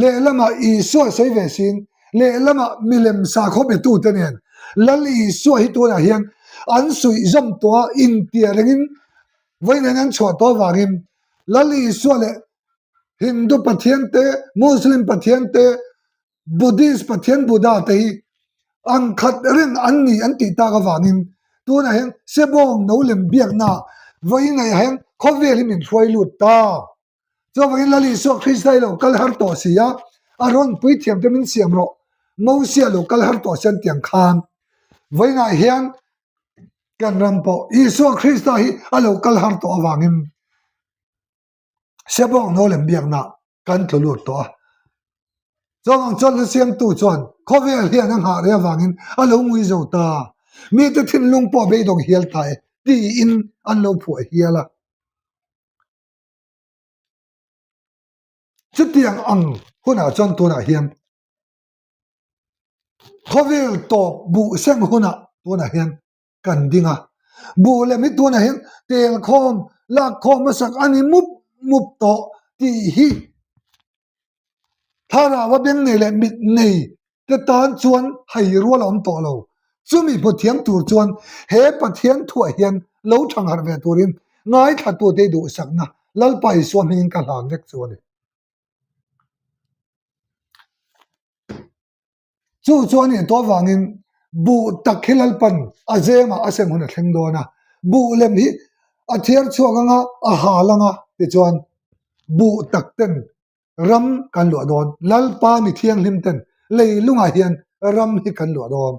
lehlamah Isua sawi ve siin lehlamah milem sakhaw betute nen Lal Isua hi tunah hian an suih zawm tawh a, intia rengin vawiin an chhuah tawh avangin Lal Isua leh Hindu pathian te, Muslim pathian te, Buddhist pathian Buddha te hi ang khat reng an ni an tih tak avangin tunah hian Sebawng no lem biakna vawiin ah hian khawvel hi min hruai lut ta. Chuvangin Lal Isua Krista hi lo kal har tawh si a, a rawn puithiam te min siam rawh, Mosia lo kal har tawh si an tiang khan vawiinah hian kan ram pawh Isua Krista hi a lo kal har tawh avangin Sebawng no lem biakna kan tlu lut tawh a. Chuvang chuan hla siamtu chuan khawvel hian a nghah reh avangin a lo ngui zo ta, mite thinlung pawh beidawng hial ta e tiin an lo phuah hial a. Chutiang ang hunah chuan tunah hian khawvel tawp buh seng hunah tunah hian kan ding a, buh lem hi tunah hian tel khawm lak khawm hmasak a ni mup mup tawh tih hi Thlarau a beng nei leh mit nei te tan chuan hai rual a awm tawh lo. Chumi hmu thiam tur chuan he Pathian thuah hian lo thangharh ve turin ngaithlatute duhsakna Lalpa Isua hmingin ka hlan vek chu a ni. Chu chu a nih tawh avangin buh tak hi Lalpan a zemah a seng hun a thleng dawn a, buh lem hi a thiar chhuak anga a hal anga tichuan buh tak ten ram kan luah dawn, Lalpa mi thianghlim ten leilungah hian ram hi kan luah dawn.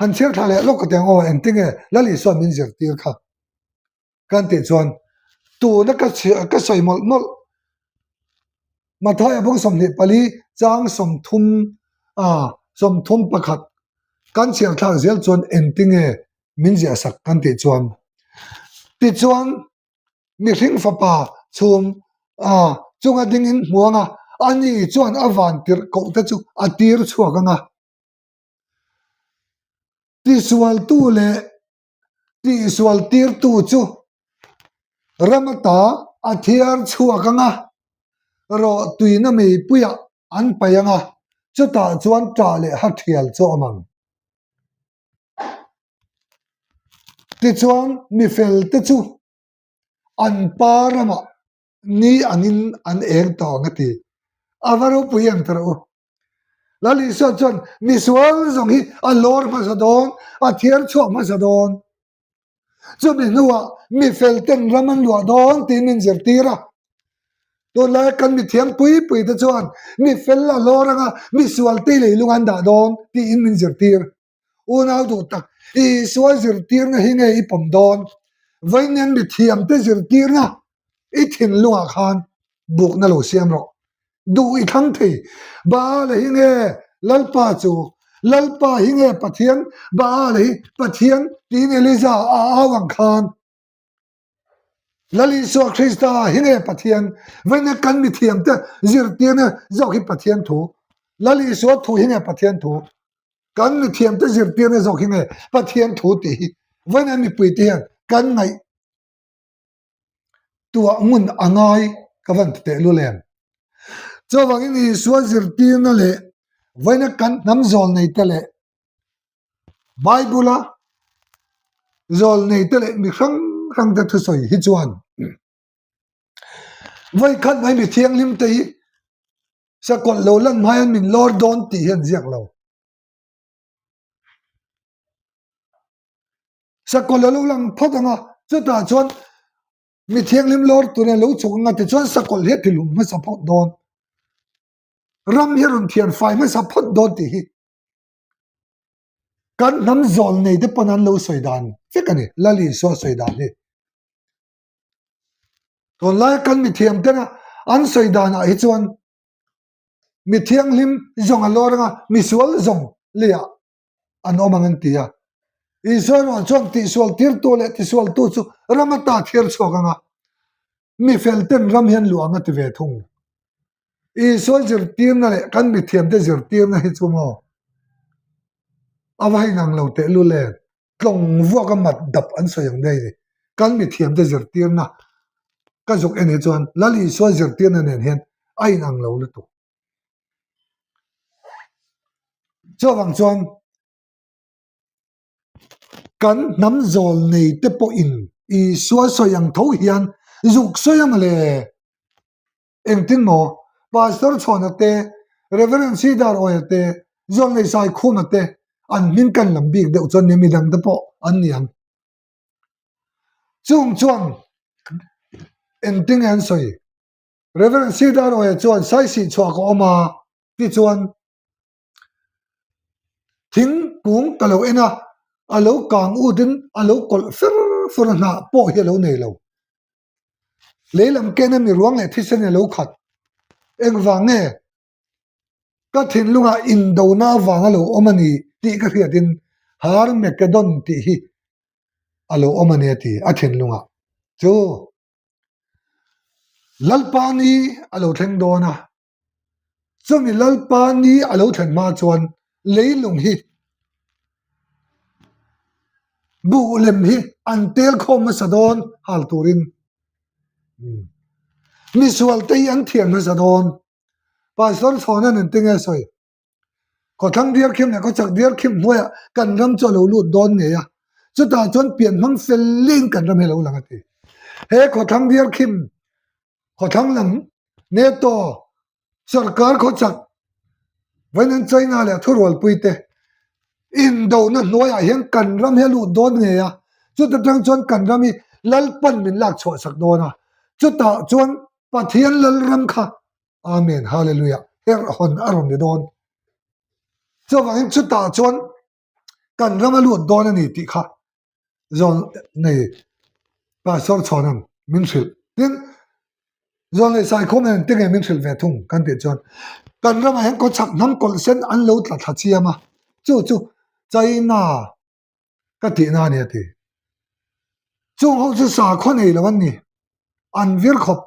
Han chhiar thla leh lawk ka ti ang aw, engtinge Lal Isuan min zirtir kha kan tih chuan tuna ka ka sawi mawlh mawlh Mathaia bawk 24 chang 30 a 31 kan chhiar thlak zel chuan engtinge min ziah sak kan tih chuan tichuan mihring fapa chhum a chunga dingin hmuang a ani chuan a van tirh koh te chu a tir chhuak ang a tisualtu leh tihsual tirtu chu ram ata a thiar chhuak ang a, rawh tuina meipuiah an paih ang a, chutah chuan ṭah leh ha ṭhial chu a awm ang. Tichuan, mifelte chu an pa ramah ni angin an eng tawh ang a ti. A va ropui em ta rawh u. Lal Isua chuan misual zawng hi a lawr hmasa dawn, a thiar chhuak hmasa dawn. Chumi hnuah mi fel ten ram an luah dawn tiin min zirtir a. Tunlai kan mithiam pui pui te chuan mi fel a lawr anga misual te leilung an dah dawn tiin min zirtir. Unau duh tak, Isua zirtirna hi nge i pawm dawn? Vawiin mithiamte zirtirna i thinlungah khan bukna lo siam rawh. Duh i thlang thei. Baal-a hi nge Lalpa chu? Lalpa hi nge Pathian? Baal-a hi Pathian tiin Elija a au ang khan Lal Isua Krista hi nge Pathian? Vawiin kan mithiamte zirtirna zawk hi Pathian thu. Lal Isua thu hi nge Pathian thu? Kan mithiamte zirtirna zawk hi nge Pathian thu tih hi vawiin mipuite hian kan ngaih tuah ngun a ngai ka van ti teh lul em. Chuvangin Isua zirtirna leh vawiina kan hnam zawl nei te leh Bible-a zawl nei te leh mi hrang hrang te thusawi hi chuan vawikhat mai mi thianghlim te hi sakawlh lo lan hma hian min lawr dawn tih hi an ziak lo. Sakawlh a lo lang phawt ang a, chutah chuan mi thianghlim lawr turin a lo chhuk ang a, tichuan sakawlh hi a tilum hmasa phawt dawn. Ram hi a rawn thian fai hmasa phawt dawn tih hi kan hnam zawl nei te pawn an lo sawi dan vek a ni, Lal Isua sawi dan hi. Tunlai kan mithiam tena an sawi danah hi chuan. Mi thianghlim zawng a lawr anga misual zawng leiah an awm ang an ti a. Isua erawh chuan tihsual tirtu leh tisualtu chu ram ata thiar chhuak anga mi fel ten ram hian luah ang a ti ve thung. Isua zirtirna leh kan mithiamte zirtirna hi chu maw a va inang lo tehlul em? Tlawng vuak a mat dap an sawi ang daih a ni. Kan mithiamte zirtirna ka zuk en hi chuan Lal Isua zirtirna nen hian a inang lo lutuk. Chuvang chuan kan hnam zawl nei te pawhin Isua sawi ang tho hian zuk sawi ang le. Engtin maw? Pastor Chhuana te, Reverend Cedar Awia te, Zawlnei Saikhuma te an hming kan lam bik deuh chuan ni midang te pawh an ni ang. Chung chuan engtin nge an sawi? Reverend Cedar Awia chuan saisih chhuah ka awm a tichuan thingkung ka lo en a, a lo kang utin a lo kawlh fer fur a hnah pawh hi a lo nei lo. Lei lam ken a mi ruang leh thisen a lo khat. Engvang nge ka thinlungah indona avang a lo awm a ni tih ka hriatin Harmagedon tih hi a lo awm a ni a ti a thinlungah chu Lalpa ni a lo thleng dawn a. Chumi Lalpa ni a lo thlen hma chuan leilung hi buh lem hi an tel khawm hmasa dawn hal turin misual te hi an thiam hmasa dawn. Pastor Chhawna nen tinge sawi? Khawthlang diar khim leh khawchak diar khim hnuaiah kan ram chu a lo lut dawn ngei a, chutah chuan pian hmang fel leng kan ram hi a lo lang a ti. He khawthlang diar khim, khawthlang lam NATO sorkar khawchak vawiin China leh thurualpui te indona hnuaiah hian kan ram hi a lut dawn ngei a, chuta tang chuan kan ram hi Lalpan min lak chhuah sak dawn a, chutah chuan Pathian Lalram kha Amen Hallelujah herh hawn a rawn ni dawn. Chuvangin chutah chuan kan ram a lut dawn a ni tih kha zawn nei Pastor Chhawnan min hrilh. Tin, zawn leh Saikhawm hian engtin nge min hrilh ve thung kan tih chuan kan ramah hian kawchhak hnam kawlh sen an lo tla thla chiam a, chu chu China ka tihna a ni a ti. Chung ho chu sakhaw nei lo an ni, an vir khawp.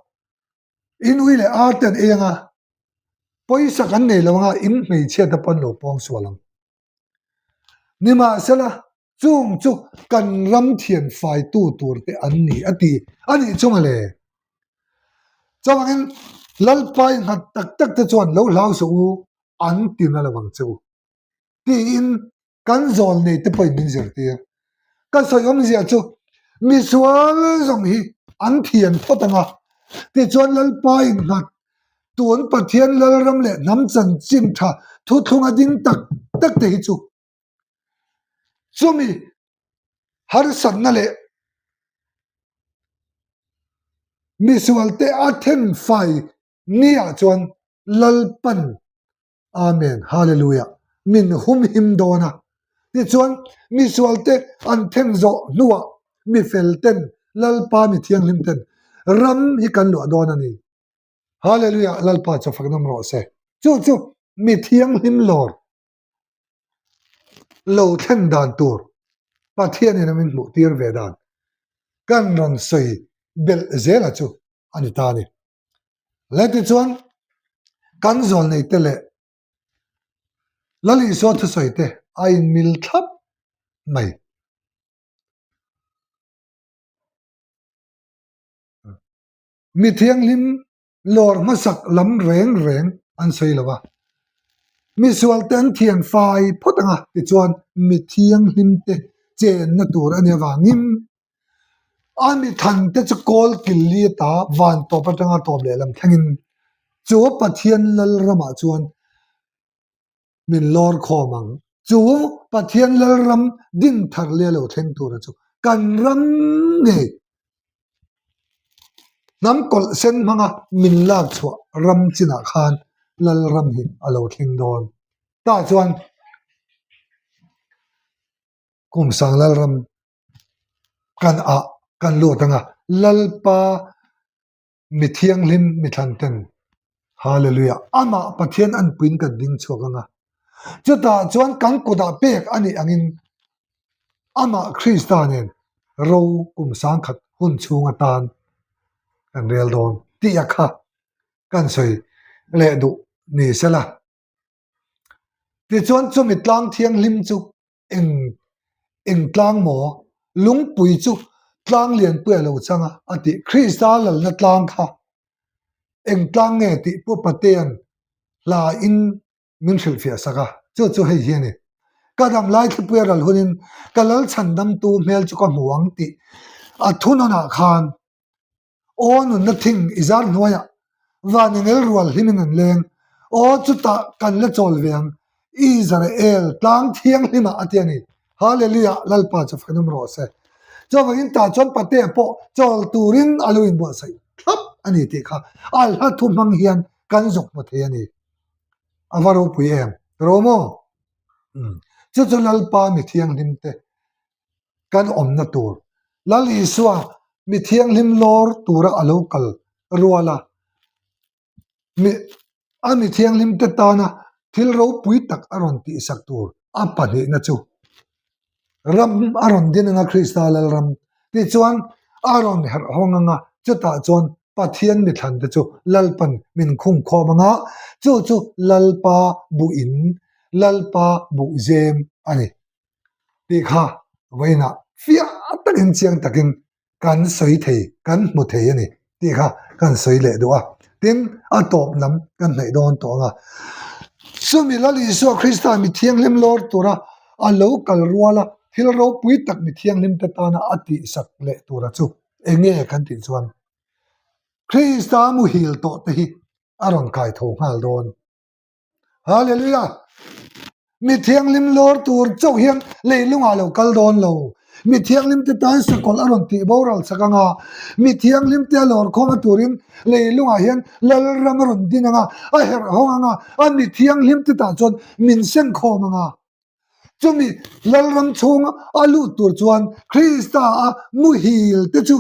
In ui leh ar te an ei anga, pawisa kan nei lo anga in hmeichhia te pawh an lo pawng sual ang. Nimahsela, chung chu kan ram thian faitu tur te an ni a ti a nih chu mawle. Chuvangin Lalpa i nghat tak tak te chuan lo hlau suh u, an ti na lo ang che u. Tiin kan zawl nei te pawhin min zirtir. Ka sawi awmzia chu misual zawng hi an thian phawt ang a, tichuan Lalpa innghat tun Pathian Lalram leh hnam chanchin tha thuthlung a ding tak tak te hi chu chumi harsatna leh misual te a thenfai niah chuan Lalpan Amen Hallelujah min humhim dawn a. Tichuan misual te an then zawh hnuah mi fel ten Lalpa mi thianghlim ten ram hi kan luah dawn a ni. Hallelujah Lalpa chu faknam rawh se. Chu chu mi thianghlim lawr lo thlen dan tur Pathianin a min hmuh tir ve dan kan rawn sawi belh zela chu a ni ta a ni. Le tichuan kan zawl nei te leh Lal Isua thusawi te a inmil thlap mai. Mi thianghlim lawr hmasak lam reng reng an sawi lo a, misual te an thian fai phawt ang a tichuan mi thianghlim te chenna tur a nih avangin A mi than te chu kawl kil li ata van tawp atanga tawp leh lam thlengin chu Pathian Lalramah chuan min lawr khawm ang. Chu Pathian Lalram din thar leh lo thleng tura chu kan ram ngei hnam kawlh sen hmanga min lak chhuah ram chinah khan Lalram hi a lo thleng dawn. Tah chuan Kumsang Lalram kan ah kan lut anga Lalpa mi thianghlim mi thlan ten. Hallelujah! Amah Pathian anpuiin kan ding chhuak ang a, chutah chuan kan kutah pek a nih angin amah Krista nen ro kum sangkhat hun chhung atan kan rel dawn tih a kha kan sawi leh duh ni sela. Tichuan chumi tlang thianghlim chu eng eng tlang maw? Lungpui chu tlang lianpui a lo chang a, a tih. Krista lalna tlang kha eng tlang nge tih Pu Patea'n hla in min hrilhfiah sak a, chu chu hei hi a ni. Ka dam lai thlipui a ral hunin ka lal chhandamtu hmel chu ka hmu ang tih a thunawnah khan Aw nunna thing i zar hnuaiah van engel rual hlimin an leng. Aw chutah kan la chawl ve ang Israel tlang thianghlimah a ti a ni. Hallelujah Lalpa chu fakin awm rawh se. Chuvangin tah chuan Patea pawh chawl turin a lo inbuatsaih thlap a ni tih kha a hla thu hmang hian kan zuk hmu thei a ni. A va ropui em? Ro maw? Chu chu Lalpa mi thianghlim te kan awmna tur Lal Isua mi thianghlim lawr tura a lo kal rual a, mi a mi thianghlim te tana thil ropui tak a rawn tihsak tur a pahnihna chu ram a rawn din anga Krista Lalram tichuan a rawn herh hawng anga chutah chuan Pathian mithlan te chu Lalpan min khung khawm anga chu chu Lalpa buh in Lalpa buh zem a ni. tih kha vawiinah fiah takin chiang takin kan sawi thei, kan hmu thei a ni tih kha kan sawi leh duh a. Tin, a tawp lam kan hnaih dawn tawh ang a. Chumi Lal Isua Krista mi thianghlim lawr tura a lo kal ruala thil ropui tak mi thianghlim te tana a tihsak leh tura chu eng nge kan tih chuan Krista muhil tawh te hi a rawn kai tho nghal dawn. Hallelujah! Mi thianghlim lawr tur chauh hian leilungah lo kal dawn lo. Mi thianghlim te tan sakawlh a rawn tih boral chak ang a, mi thianghlim te a lawr khawm a turin leilungah hian Lalram a rawn din ang a, a herh hawng ang a, a mi thianghlim te tah chuan min seng khawm ang a. Chumi Lalram chhung a lut tur chuan Krista a muhil te chu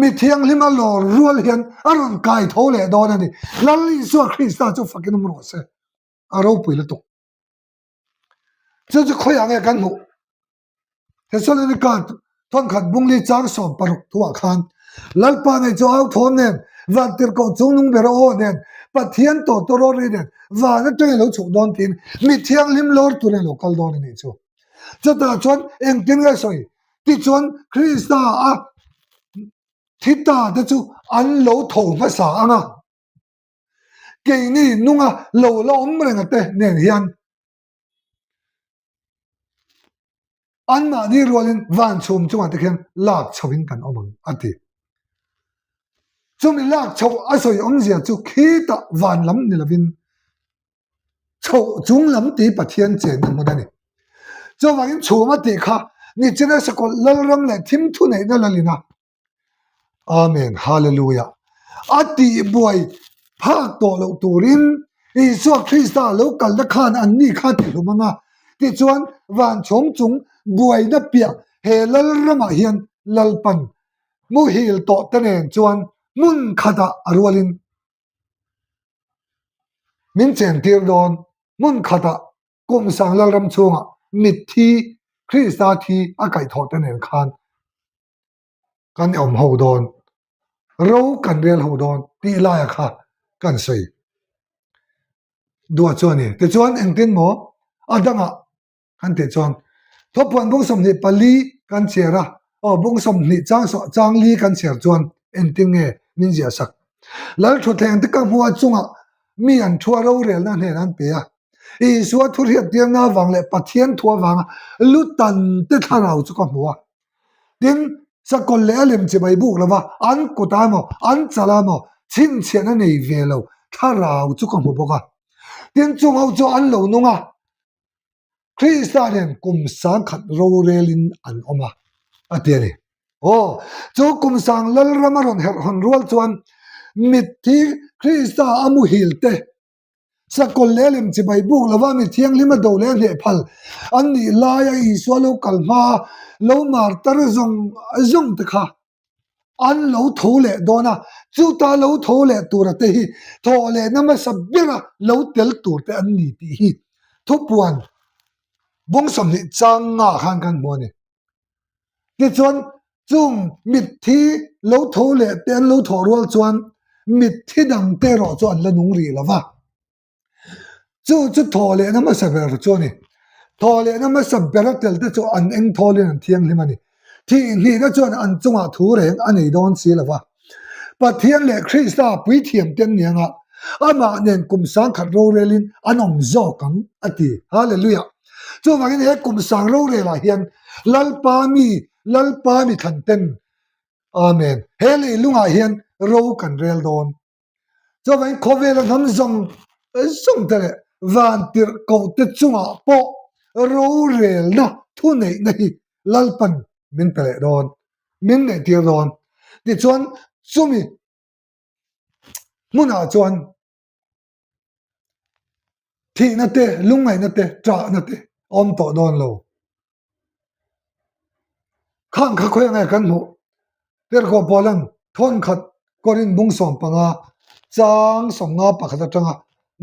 Mi thianghlim a lawr rual hian a rawn kai tho leh dawn a ni. Lal Isua Krista chu fakin awm rawh se. A ropui lutuk. Chu chu khawiah nge kan hmuh? Thessalonika thawnkhat bungli chang 16 thuah khan Lalpa nei chu au thawm nen, van tirhkoh chungnung ber aw nen, Pathian tawhtu rawri nen van atangin lo chhuk dawn tiin mi thianghlim lawr turin a lo kal dawn a nih chu. Chutah chuan engtin nge sawi? Tichuan Krista a thi ta te chu an lo tho hmasa ang a, keini nunga lo la awm renga te nen hian anmahni rualin van chhum chungah te khian lak chhoin kan awm ang a ti. Chumi lak chho a sawi awmzia chu khitah van lam ni lovin Chhoh chung lam tih Pathian chenna hmun a ni. Chuvangin chhum a tih kha nichina sakawlh lalram leh thim thuneihna lalin a. Amen Hallelujah. A tih buai phak tawh loh turin Isua Krista lo kalna khan an ni kha ti hlum anga tichuan van chhawng chung buaina piah he lalramah hian Lalpan muhil tawh te nen chuan hmun khatah a rualin Min chentir dawn hmun khatah kum sang Lalram chhungah mitthi Krista thi a kaihthawh te nen khan kan awm ho dawn, ro kan rel ho dawn tih laia kha kan sawi duah chu a ni. Tichuan engtin maw a dangah kan tih chuan thawpuan bung 24 kan chhiar a, aw bung 20 chang sawh chang li kan chhiar chuan engtin nge min ziah sak. Lal thutthleng te ka hmu a chungah mi an thu a rorelna hnenah an pe a, Isua thu hriattirna avang leh Pathian thu avanga lutan te thlarau chu ka hmu a. Tin, sakawlh leh a lem chibai buk lova an kutah emaw an chalah emaw chhinchhiahna nei ve lo thlarau chu ka hmu bawk a. Tin, chung ho chu an lo nung a. Krista nen kum sangkhat rorelin an awm a, a ti a ni. Aw, chu kum sang Lalram a rawn herh hawn rual chuan mitthi Krista a muhil te, sakawlh leh lem chibai buk lova mi thianghlim a do leh a hneh phal an nih laia Isua lo kal hma lo martar zawng zawng te kha. An lo tho leh dawn a, chuta lo tho leh tura te hi thawh lehna hmasa bera lo tel tur te an ni tih hi thupuan bawng 20 chang nga khan kan hmu a ni. Tichuan, chung mitthi lo tho leh te an lo thawh rual chuan mitthi dang te erawh chu an la nung rih lo va. Chu chu thaw lehna hmasa ber chu a ni. Thaw lehna hmasa bera tel te chu an eng thawlin an thianghlim a ni. Thih hnihna chuan an chungah thu reng a nei dawn si lo va. Pathian leh Krista puithiam te an ni anga, amah nen kum sangkhat rorelin an awm zawk ang, a ti. Hallelujah! Chuvangin he kum sang rorelah hian Lalpa mi, Lalpa mi thlan ten, Amen, he leilungah hian ro kan rel dawn. Chuvangin khawvela hnam zawng zawng te leh van tirh koh te chungah pawh rorelna thuneihna hi Lalpan min pe leh dawn, min neihtir dawn. Tichuan chumi hmunah chuan Thihna te, lungngaihna te, ṭahna te a awm tawh dawn lo. Khang kha khawi ange kan hmuh? Tirhkoh Paulan thawnkhat Korin bung 15 chang 50 pakhat aṭanga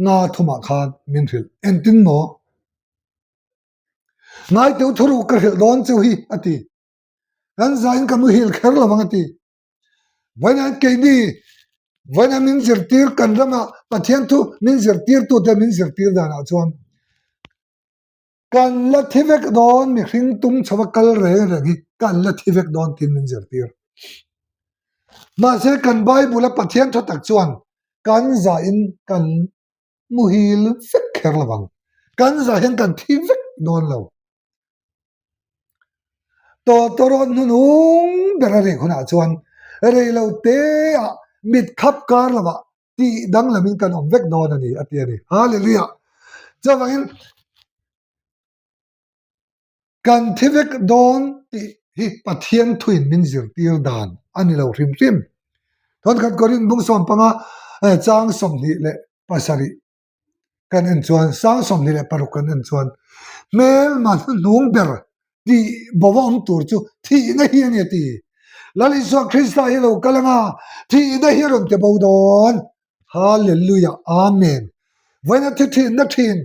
nga thumah khan min hrilh. Engtin maw? Ngaiteu thuruk ka hrilh dawn chu hi a ti. Kan zain ka muhil kher lo ang a ti. Vawiin keini vawiin min zirtir kan rama Pathian thu min zirtirtute min zirtir danah chuan kan la thi vek dawn mihring tung chho a kal reng reng hi kan la thi vek dawn tiin min zirtir. Mahse kan Bible a Pathian tha tak chuan kan zahin kan muhil vek kher lo ang. Kan zah hian kan thi vek dawn lo. Tawtawrawt hnunung ber a rik hunah chuan rei lo teah mit khap kar lovah tih danglamin kan awm vek dawn a ni a ti a ni. Hallelujah! Chuvangin kan thi vek dawn tih hi Pathian thuin min zirtir dan a ni lo hrim hrim. Thawnkhat Korin bung 15 chang 27 kan en chuan sang 26 kan en chuan hmelma hnuhnung ber tih bova awm tur chu thihna hi a ni a ti. Lal Isua Krista hi lo kal anga thihna hi a rawn ti bo dawn. Hallelujah Amen. Vawiina thi thinna thin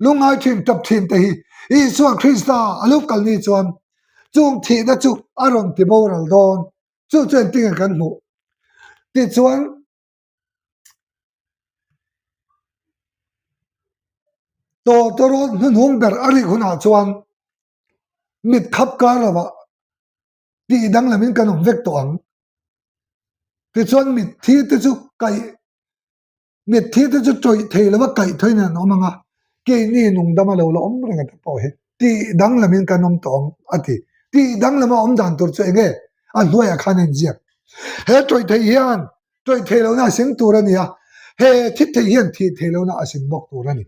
lungngai thin tap thin te hi Isua Krista a lo kal ni chuan chung thihna chu a rawn ti boral dawn. Chu chu engtin nge kan hmuh? Tichuan Tawtawrawt hnuhnung ber a rik hunah chuan mit khap kar lovah tih danglamin kan awm vek tawh ang. Tichuan mitthi te chu kaih mitthi te chu tawih thei lova kaih thawin an awm ang a, keini nungdama lo la awm reng a te pawh hi tih danglamin kan awm tawh ang a ti. Tih danglama awm dan tur chu eng nge? A hnuaiah khan a inziak. He tawih thei hian Tawih theih lohna a seng tur a ni a, he thi thei hian thih theih lohna a seng bawk tur a ni.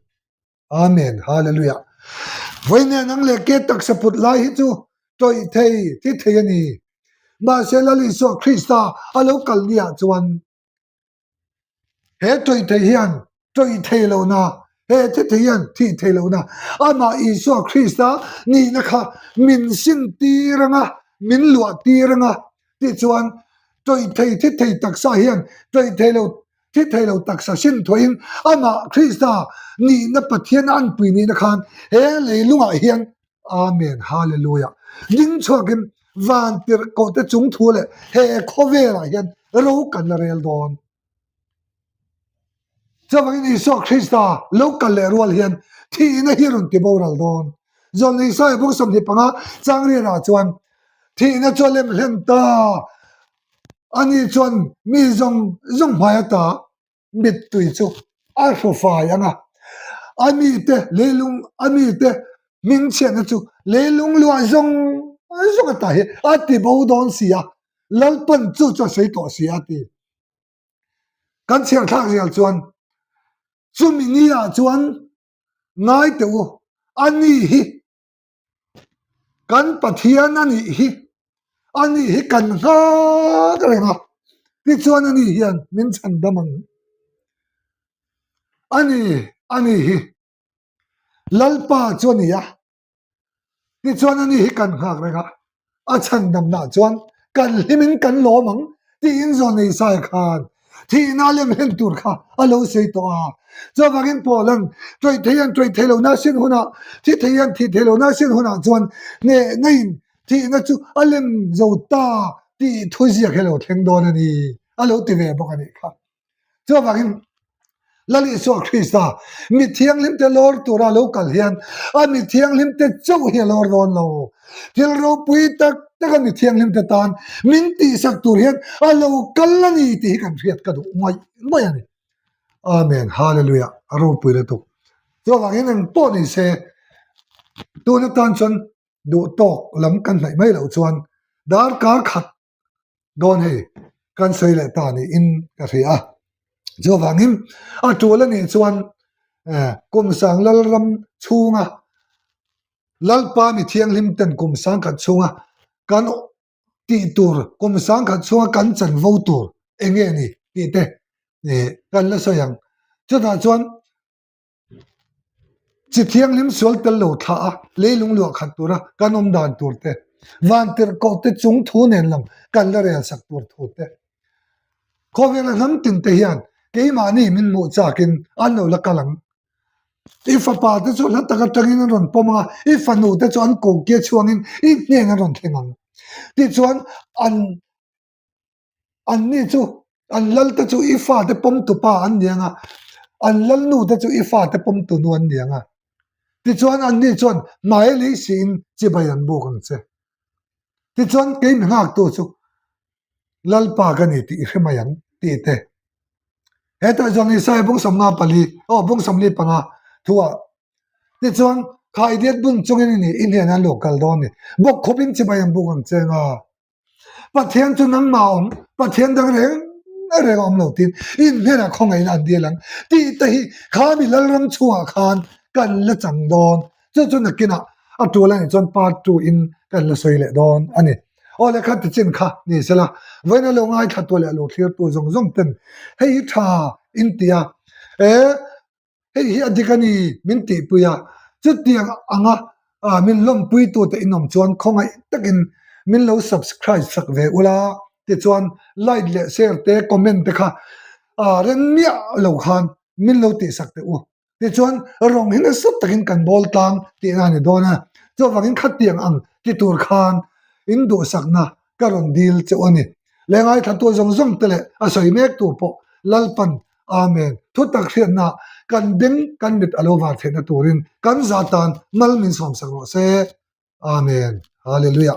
Amen. Hallelujah. Vawiin nang leh ke taksa put lai hi chu tawih thei, thi thei a ni. Mahse Lal Isua Krista a lo kal ni ah chuan he tawih thei hian tawih theih lohna, he thi thei hian thih theih lohna, amah Isua Krista nihna kha min sin tir anga, min luah tir anga, Tichuan, tawih thei thi thei taksa hian tawih thei lo thi thei lo taksa sin thuahin amah Krista nihna Pathian a anpui nihna khan he leilungah hian Amen Hallelujah ding chhuakin van tirhkohte chung thu leh he khawvelah hian ro kan la rel dawn. Chuvangin Isua Krista lo kal leh rual hian thihna hi rawn ti boral dawn. Zawlnei Isaiah bung 25 chang rianah chuan thihna chu a lem hlen ta, ani chuan mi zawng zawng hmai ata mittui chu a hru fai ang a, a mite leilung a mite hmingchhiatna chu leilung luah zawng zawng ata hi a ti bo dawn si a, Lalpan chu chu a sawi tawh si a ti. Kan chhiar thlak zel chuan chumi ni ah chuan ngai teh u, a ni hi kan Pathian a nih hi, a ni hi kan nghak reng a, tichuan a ni hian min chhan dam ang. A ni, a ni hi Lalpa chu a ni a. Tichuan ani hi kan nghak reng a, a chhandamna chuan kan hlimin kan lawm ang tiin zawn Isaiah khan thihna lem hlen tur kha a lo sawi tawh a. Chuvangin Paula'n ṭawih thei hian ṭawih thei lohna sin hunah, thi thei hian thih thei lohna sin hunah chuan hnehnain thihna chu a lem zo ta tih thuziak hi a lo thleng dawn a ni a lo ti ve bawk a nih kha. Chuvangin Lal Isua Krista mi thianghlimte lawr tura lo kal hian a mi thianghlimte chauh hi a lawr dawn lo. Thil ropui tak tak a mi thianghlimte tan min tihsak tur hian a lo kal a ni tih hi kan hriat ka duh ngawih ngawih a ni. Amen. Hallelujah. A ropui lutuk. Chuvangin eng pawh ni se tun atan chuan duh tawk lam kan hnaih mai loh chuan darkar khat dawn hei kan sawi leh ta niin ka hria a. Chuvangin a tul a nih chuan kum sang Lalram chhunga Lalpa mi thianghlim ten kum sangkhat chhunga kan tih tur kum sangkhat chhunga kan chanvo tur eng nge ni tih te kan la sawi ang. Chutah chuan Chi thianghlim sual tel lo thlah a, leilung luah khat tura kan awm dan tur te, vantirhkoh te chung thu nen lam kan la rel sak tur thu te. Khawvela hnam tin te hian keimahni min hmuh chakin an lo la kal ang. I fapa te chu hla tak atangin an rawn pawm ang a, i fanu te chu an kokia chhuangin i hnen an rawn thleng ang. Tichuan an Anni chu an lal te chu i fate pawmtu pa an ni ang a, an lalnu te chu i fate pawmtu nu an ni ang a. Tichuan anni chuan hmai lei siin chibai an buk ang che. Tichuan kei mi nghaktu chu Lalpa ka ni tih i hre mai ang tih te. Hetah chuan Isaiah bung 54, aw bung 45 thuah tichuan khaidiat bung chungin i ni i hnenah an lo kal dawn ni. Bawk khawpin chibai an buk ang che nga. Pathian chu nangmah a awm, Pathian dang reng reng a awm lo tiin in hnenah khawngaihna an dil ang tih te hi kha mi Lalram chhungah khan kan la chang dawn. Chu chu nakinah a tul a nih chuan part 2 in kan la sawi leh dawn a ni. Aw le kha tichin kha ni sela, vawiin a lo ngaithlatu leh a lo thlirtu zawng zawng ten hei hi tha in ti a, e Hei hi a dik a ni min tihpui a, chutiang anga min lawmpuitute in awm chuan khawngaih takin min lo subscribe sak ve ula, tichuan like leh share te comment te kha reng miah lo khan min lo tihsak teh u. Tichuan rawng hi nasa takin kan bawl tlang tihna a ni dawn a, chuvangin khatiang ang ti tur khan in duhsakna ka rawn dil chauh a ni. Lengai thlatu zawng zawng te leh a sawi mek tu pawh Lalpan Amen. Thutak hriatna kan beng kan mit a lo var theihna turin kan za tan mal min sawmsak rawh se. Amen. Hallelujah.